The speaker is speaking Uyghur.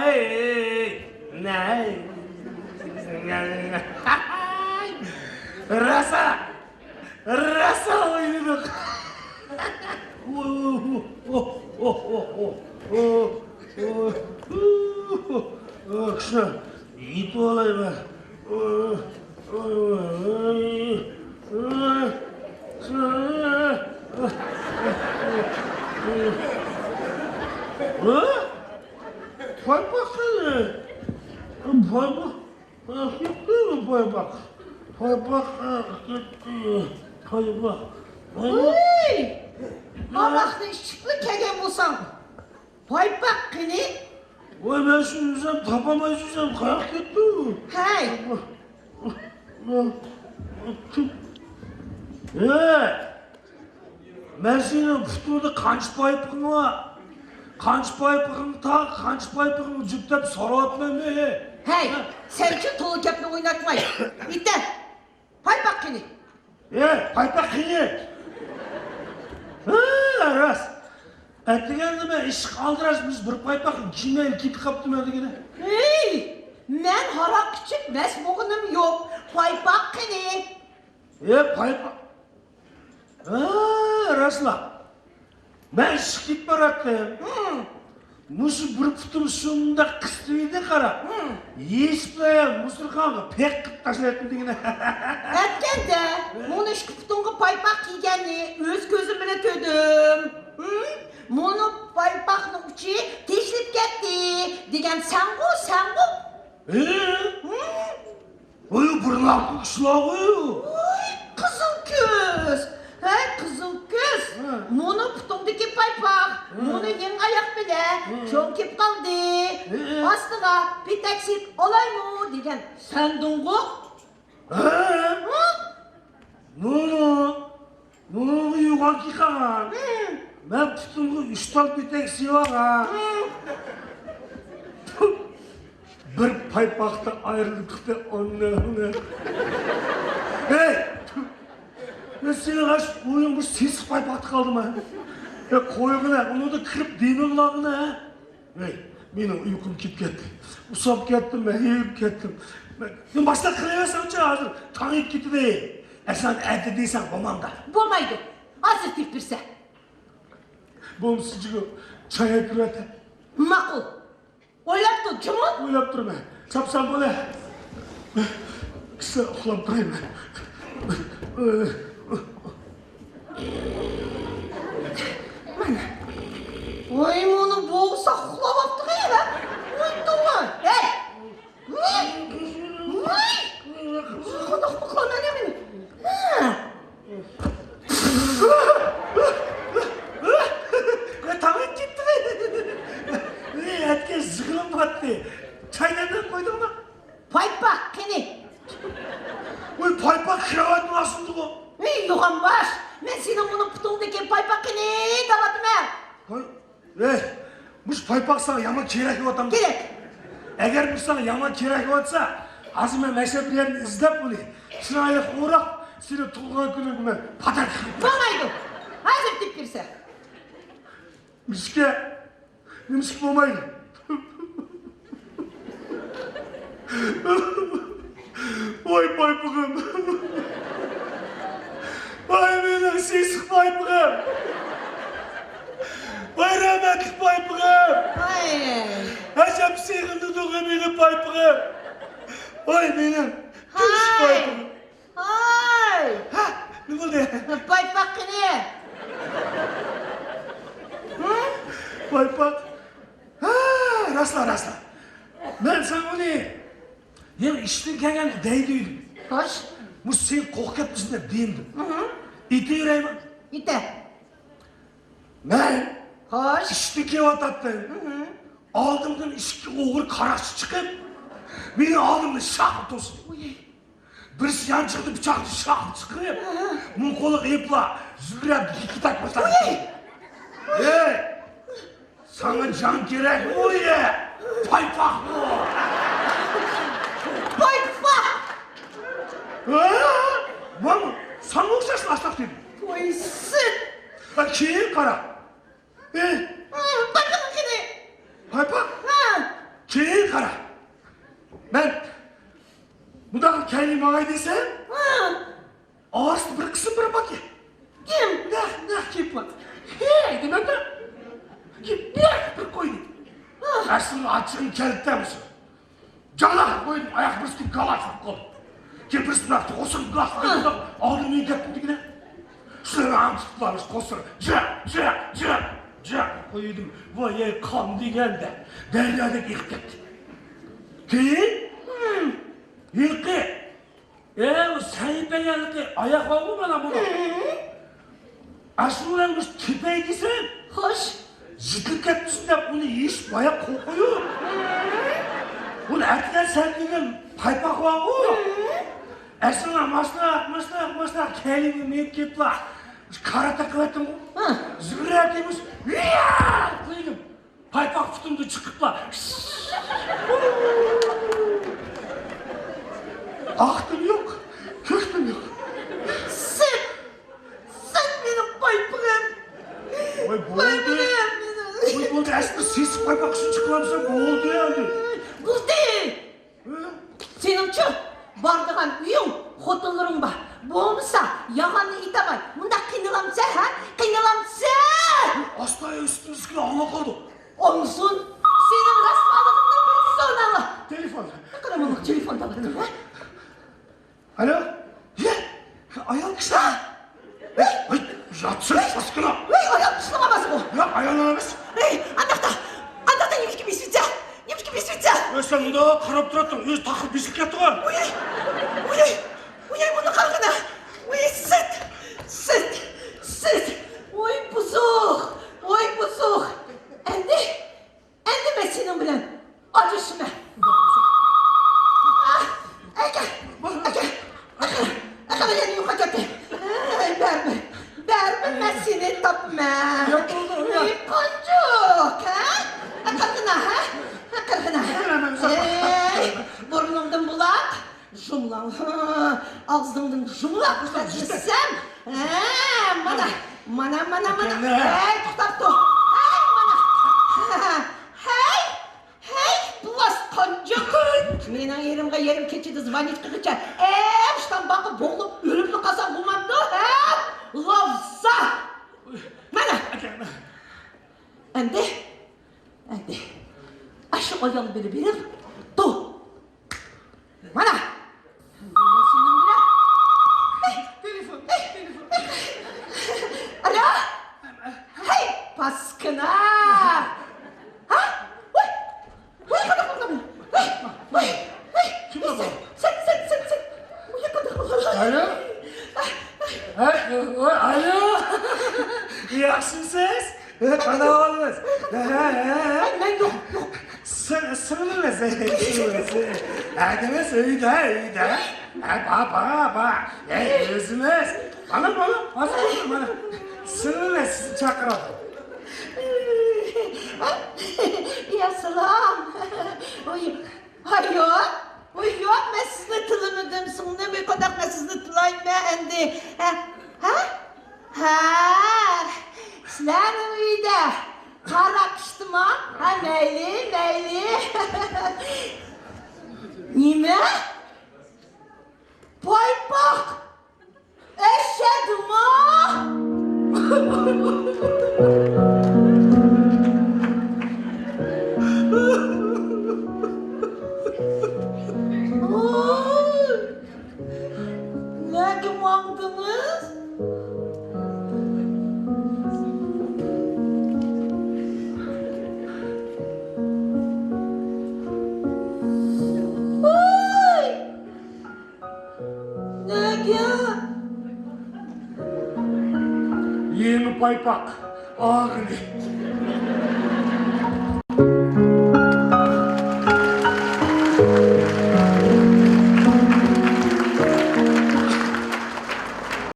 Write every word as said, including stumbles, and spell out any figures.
ھەي، نەي. راسا، راسا ئوينىدۇق. كىشى يېتىۋالايمەن. پايپاق قېنى؟ پايپاق، پايپاق، پايپاق، پايپاق، پايپاق. ۋوي! تاماقنى ئىچىپلا كەلگەن بولساڭ، پايپاق قېنى؟ ۋاي، مەن شۇ يۈزۈم تاپالماي يۈزۈم قاياققا كەتتى؟ ھەي! ھەي! مەن سېنىڭ پۇتۇڭدا قانچە پايپىقىڭ بار؟ قانچە پايپىقىڭ تاق، قانچە پايپىقىڭ جۈپ دەپ سوراۋاتىمەنمۇ؟ ھەي، ھە؟ سەنچۇ تولا گەپنى ئويناتماي. ئېيتە، پايپاق قېنى؟ ئە، پايپاق قېنى؟ ھە، راست. ئەتىگەندە مەن ئىشىق ئالدىراش، بىز بىر پايپاق كىيمەيلى كېتىپ قاپتىمەن دېگىنە. ھەي، مەن ھاراق ئىچىپ مەست بولغىنىم يوق. پايپاق قېنى؟ ئە، پايپاق. ھە، راسلا. مەن ئىشىققا كېتىپ باراتتىم. ھىم. مۇشۇ بىر پۇتۇم شۇنداق قىستىۋىدى، قارا. ھىم. ھېسابلا مۇسۇرخانغا پەك قىلىپ تاشلايتتىم دېگىنە. ئەتكەندە، مۇنۇ ئىككى پۇتۇڭغا پايپاق كىيگەننى ئۆز كۆزۈم بىلەن كۆردۈم. ھىم. مۇنۇ پايپاقنىڭ ئۇچى تېشىلىپ كەتتى دېگەن سەنغۇ، سەنغۇ. ھە؟ ھىم. ۋاي، بۇرۇنقى ئىشلارغۇ. ۋاي، قىزىل كۆز. ھەي، قىزىل كۆز. ھە. مۇنۇ پۇتۇڭدىكى پايپاق، ھە. مۇنۇ يەڭ ئاياق بىلەن، ھە. چوڭ كېلىپ قالدى. ھە. ئاستىغا پېتەك سېلىپ ئالايمۇ دېگەن سەندىڭغۇ. ھە؟ ھە؟ مۇنۇ مۇنۇڭغا يوغان كىيگەن. ھىم. مەن پۇتۇمغا ئۈچ تال پېتەك سېلىۋالغان. ھىم. بىر پايپاقتا ئايرىلىپ كېتىپ ئۇنى، ئۇنى. ھەي! مەن سېنىڭ ئاشۇ ئويۇڭ بىر سېسىق پايپاقتا قالدىم ھە. يا قويغىنە، ئۇنىڭدا كىرىپ دېمىڭلارغىنە ھە. ھەي، مېنىڭ ئۇيقۇم كېلىپ كەتتى. ئۇسساپ كەتتىم، مەن ھېرىپ كەتتىم. مەن، مەن باشلاپ قىلىۋەرسەمچۇ ھازىر، تاڭ ئېتىپ كېتىدۇ. ئەسلى ئەتە دېسەڭ بولامدا. بولمايدۇ. ھازىر تېپىپ بېرىسەن. بولمىسا جىگىم، چاي ئەكىرىۋەتە. ماقۇل. ئويلاپ تۇر، جۇمۇ. ئويلاپ تۇرىمەن. چاپسان بولە. قىسا ئۇخلاپ تۇرايمەن. مانا. ۋاي، مۇنۇ بوغسا ئۇخلاۋاپتىغۇ يەنە. ۋاي، توڭا. ھەي! ۋاي! ۋاي! قانداق ئۇخلايمەن مەن؟ ھە. تاڭ ئېتىپ كەتتى. ئەتكەن زىغىلىم باتتى. چاينى قويدۇڭمۇ؟ پايپاق قېنى؟ ۋاي، پايپاق كراۋاتنىڭ ئاستىدىغۇ. ۋاي، يوغان باش، مەن سېنىڭ مۇنۇ پۇتۇڭدىكى پايپاق قېنى دەۋاتىمەن. ۋاي، ۋاي، مۇشۇ پايپاق ساڭا يامان كېرەك بولۇۋاتامدۇ؟ كېرەك. ئەگەر بۇ ساڭا يامان كېرەك بولۇۋاتسا، ھازىر مەن مەشرەپ بىر يەردىن ئىزدەپ بۇنى، چىرايلىق ئوراپ، سېنىڭ تۇغۇلغان كۈنۈڭگە مەن پاتاق قىلىپ بېرىمەن. بولمايدۇ. ھازىر تېپىپ بېرىسەن. نېمىشقا؟ نېمىشقا بولمايدۇ؟ ۋاي پايپىقىم! ۋاي مېنىڭ سېسىق پايپىقىم! ۋاي رەھمەتلىك پايپىقىم! ۋاي! ئەجەب سېغىندىڭغۇ مېنى پايپىقىم! ۋاي مېنىڭ تۈمشۈك پايپىقىم! ھاي! ھە، نېمە بولدى؟ پايپاق قېنى؟ ھە؟ پايپاق؟ ھە، راسلا، راسلا. مەن ساڭا ئۇنى يەنە ئىشتىن كەلگەندە دەي دېدىم. خوش. مۇشۇ سېنى قوق كەتمىسۇن دەپ دېيىندىم. ئېتىۋېرەيمۇ؟ ئېتە. مەن خوش. ئىشتىن كېلىۋاتاتتىم. ئالدىمدىن ئىككى ئوغرى قاراقچى چىقىپ، مېنىڭ ئالدىمدا شاق توسۇپ. ئۇي. بىرسى يانچۇقىدا پىچاقنى شاق چىقىرىپ، مۇڭ قولىغا ئېلىپلا زۈمرەت يىكى تاك باشلاپ. ئۇي. ئەي! ساڭا جان كېرەكمۇ يە؟ پايپاقمۇ؟ پايپاق! ھە؟ ماڭا ساڭا ئوخشاش ئاشتاق دېدىم. تويسۇن! ھە، كېيىن قارا. ئى! ھە، پايپاق قېنى؟ پايپاق؟ ھە. قارا. مەن مۇنداق كەينى ماڭاي دېسەم، ھە. ئارىسىدا بىر قىسىم بىر بار ئىكەن. كىم؟ نەق، نەق كېلىپ بار. ھەي دېمەمدە. كېلىپ نەق بىر قويدى. ھە. ئەسلىدە ئاچچىقىم كەلدى-دە مۇشۇ. جالا قويدۇم، ئاياق بىرسىگە گالاش بولۇپ قالدى. كېيىن بىرسى بۇنداق توغرىسىغا گالاش قويدۇم، ئالدىم مېنى گەپ قىلدىكىنە. شۇلار ئاڭ تۇتۇپ بارمىش قورسىقى. جىق، جىق، جىق، جىق قويدۇم. ۋاي، قان دېگەندە دەريادەك ئېقىپ كەتتى. كېيىن ھېلىقى، ئە، ئۇ سەھىپە ھېلىقى ئاياق بارغۇ مانا بۇنىڭ. ئاشۇ بىلەن مۇشۇ تېپەي دېسەم، خوش. يېتىلىپ كەتمىسۇن دەپ ئۇنى يېيىش بايا قول قويۇپ. ئۇنى ئەتىگەن سەن دېگەن پايپاق بارغۇ. ئەسلىدە ماشۇنداق، ماشۇنداق، ماشۇنداق كەينىمگە مېڭىپ كېلىپلا، كاراتە قىلىۋەتتىمغۇ. ھە. زىبىرەتىمىز، ۋىيا! قىلدىم. پايپاق پۇتۇمدىن چىقىپلا. ئاقتىم يوق، كۆكتىم يوق. سەن، سەن مېنىڭ پايپىقىم. ۋاي، بولدى. پايپىقىم مېنىڭ. ۋاي، بولدى، ئەسلى سېسىق پايپاق ئۈچۈن چىقىۋالمىسام بولدى ئەمدى. بولدى. ھە؟ سېنىڭچۇ بارىدىغان ئۆيۈڭ، خوتۇنلىرىڭ بار. بولمىسا يالغاننى ئېيتالماي مۇنداق قىينىلامسەن، ھە؟ قىينىلامسەن؟ ئاستا ئۈستىمىزدىكىنى ئاڭلاپ قالدۇق. ئوڭسۇن، سېنىڭ راسۋالىقىڭنى بىلسۇن ئاللا. تېلېفون. قاراڭغۇلۇق تېلېفوندا ئالدىم، ھە؟ ئالو. ھە؟ ئايال كىشى. ھەي، ھەي، ياتسىز، پاسكىنا. ھەي، ئايال كىشىنىڭ ئاۋازىغۇ. ياق، ئايال ئەمەس. ھەي، ئانداقتا، ئانداقتا نېمىشقا بېسىۋېتىسەن؟ نېمىشقا بېسىۋېتىسەن؟ ئۆي، سەن مۇنداق قاراپ تۇراتتىڭ، ئۆزى تاقىلىپ بېسىلىپ كەتتىغۇ. ئۇي، ئۇي، ئۇي، بۇنى قارىغىنا. ئۇي، سىت، سىت، سىت. ئۇي، بۇزۇق، ئۇي، بۇزۇق. ئەمدى ئەمدى مەن سېنىڭ بىلەن ئاجرىشىمەن. ئاھ، ئەكە، ئەكە، ئەكە، ئەكە، يەنە يوقاپ كەتتى. ئەي، بەرمە، بەرمە، مەن سېنى تاپىمەن. ياق، بولدى، ياق. ئەي، قانجۇق، ھە؟ قارىغىنا، ھە؟ قارىغىنا. ئەي، بۇرنۇڭدىن بۇلاق. جۇملاڭ، ئاغزىڭدىن جۇملاپ دېسەم، ھە، مانا، مانا، مانا، مانا. ھەي، توختاپ تۇر. ھەي، مانا. ھەي، ھەي، بۇلاس قانجىق. مېنىڭ يېرىمغا يېرىم كېچىدە زۋانىت قىلغىچە، ئەي، شۇنداق باققا بوغۇلۇپ ئۆلۈپلا قالساڭ بولمامدۇ، ھە؟ لاۋزا. مانا. ئەمدى، ئەمدى ئاشۇ ئايال بىلەن بېرىپ، تۇ. مانا. تېلېفون، تېلېفون. ئالو. ھەي، پاسكىنا. ھە؟ ۋاي، ۋاي، قانداق بولدۇڭ؟ ۋاي، ۋاي، ۋاي. كىم بۇ؟ سەن، سەن، سەن، سەن، سەن. ۋاي، قانداق بولدۇڭ؟ ئالو. ھەي، ۋاي، ئالو. ياخشىمسىز؟ قانداق ئەھۋالىڭىز؟ ھە، ھە، ھە. ئەي، مەن يوق، يوق. سىڭ-، سىڭلىمىز، سىڭلىمىز. ئەدىمىز ئۆيدە، ئۆيدە. ھە، با، با، با. ئەي، ئۆزىمىز. مانا، مانا، ھازىر، مانا. سىڭلىمىز سىزنى چاقىرىۋاتىدۇ. يا سالام. ئۇي، ھاي، يوق. ئۇي، يوق، مەن سىزنى تىللىمىدىم. سىڭلىم، قانداق مەن سىزنى تىللايمەن ئەمدى؟ ھە؟ ھە؟ ھە، سىلەرنىڭ ئۆيدە قاراپ ئىشتىما؟ ھە، مەيلى، مەيلى. نېمە؟ پايپاق ئەشەدىمۇ؟ ۋاي! نەگە ماڭدىڭىز؟ ۋاي! نەگە؟ يېڭى پايپاق ئاغىنى.